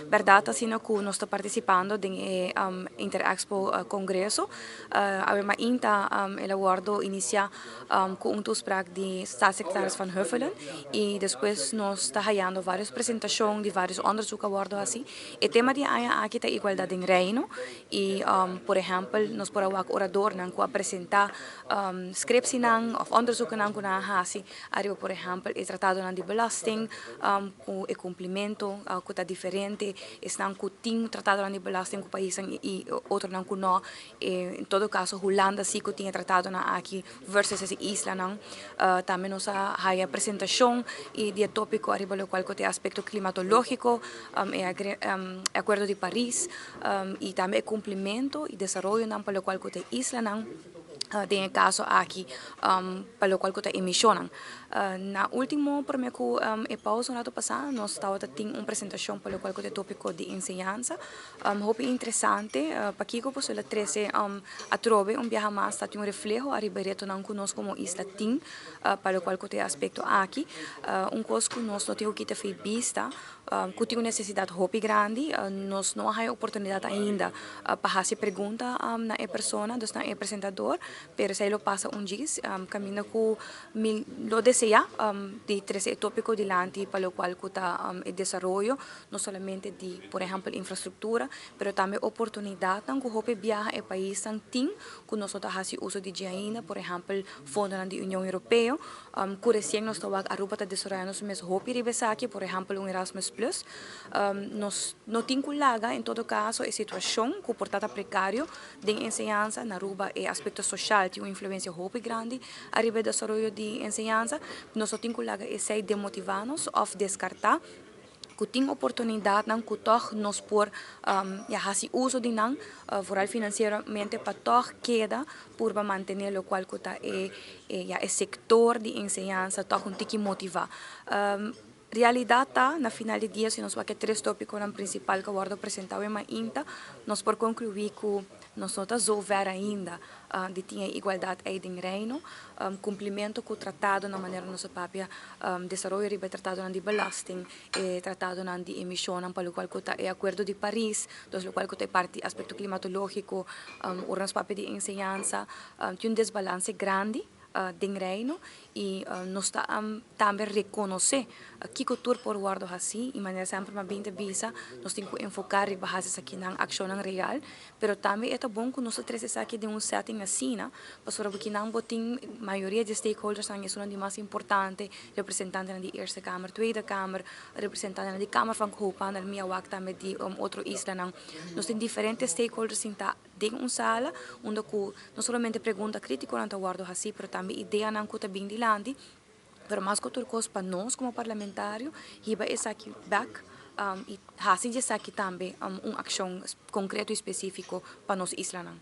Berdad asina cu nos ta participando den e Interexpo Congreso. Awe mainta el a wordo inicia cu un toespraak di Staatssecretaris Van Huffelen y despues nos ta hayando varios presentacion di varios onderzoek a wordo haci. E tema di e aña aki ta igualdad den Reino y, por ehempel, nos por a wak oradornan cu a presenta scriptienan of onderzoekennan cu nan a haci ariba, por ehempel, e tratadonan di belasting cu e cumplimento cu ta diferente, esnan cu tin tratadonan di belasting cu paisnan y otronan cu no. En todo caso, Hulanda si cu tin e tratadonan aki versus e islanan. Tambe nos a haya presentacion y di e topico ariba locual cu ta e aspecto climatologico, e Acuerdo di Paris y tambe e cumplimento y desaroyonan pa locual cu ta e islanan, den e caso aki pa locual cu ta emisionnan. Na ultimo, prome cu e pausa un rato pasa, nos tabata tin un presentacion pa locual cu ta e topico di enseñansa. Hopi interesante. Pakico boso lo trece atrobe un biaha mas ta tin un refleho ariba e retonan cu nos como isla tin pa locual cu ta e aspecto aki. Un cos cu nos no tin cu kita fei bista, cu tin un necesidad hopi grandi. Nos no a haya oportunidad ainda pa haci pregunta na e persona, dus na e presentador, pero esey lo pasa un djis caminda cu mi lo desea di trece e topico dilanti pa locual cu ta e desaroyo no solamente di, por ehempel, infrastructura, pero tambe oportunidadnan cu hopi biaha e paisnan tin cu nos no ta haci uso di dje ainda, por ehempel, fondonan di Union Europeo, cu recien nos ta wak Aruba ta desaroyando su mes hopi riba esaki, por ehempel, un Erasmus Plus. Nos no tin cu laga, en todo caso, e situacion cu por ta ta precario den enseñansa. Na Aruba e aspecto social tin un influencia hopi grandi ariba e desaroyo di enseñansa. Nos no tin cu laga esey demotiva nos of descarta ku tin oportunidatnan ku tòg nos por, ya, hasi uso di nan, vooral finansieramente, pa tòg keda purba mantené lokual ku ta e, ya, e sektor di enseñansa tòg un tiki motivá. Realidat ta, na final di dia, si nos wak e tres tópikonan prinsipal ku a wòrdu presentá awe mainta, nos por konkluí ku nos no ta zo ver ainda di tin e igualdat ei den Reino. Kumplimentu ku tratadonan manera nos a papia, desaroyo riba e tratadonan di belasting, e tratadonan di emishonnan pa lokual ku ta e Akuerdo di Paris, dus lokual ku ta e parti aspekto klimatológiko, ora nos papia di enseñansa, tin un desbalanse grandi den Reino i nos ta tambe rekonosé kiko tur por wòrdu hasí i manera semper mi a bin ta bisa nos tin ku enfoká riba hasi esakinan akshonnan real. Pero tambe e ta bon ku nos ta trese esaki den un setting asina, pasobra bo kinan bo tin mayoria di e stakeholdersnan esunnan di mas importante, representantenan di Eerste Kamer, Tweede Kamer, representantenan di Kamer van Koophandel, mi a wak tambe di otro islanan. Nos tin diferente stakeholders sinta den un sala unda ku no solamente pregunta kritikonan ta wòrdu hasí, pero tambe ideanan ku ta bin dilanti. Pero mas ku tur kos pa nos komo parlamentario hiba esaki bèk i hasi di esaki tambe un akshon konkreto i spesífiko pa nos islanan.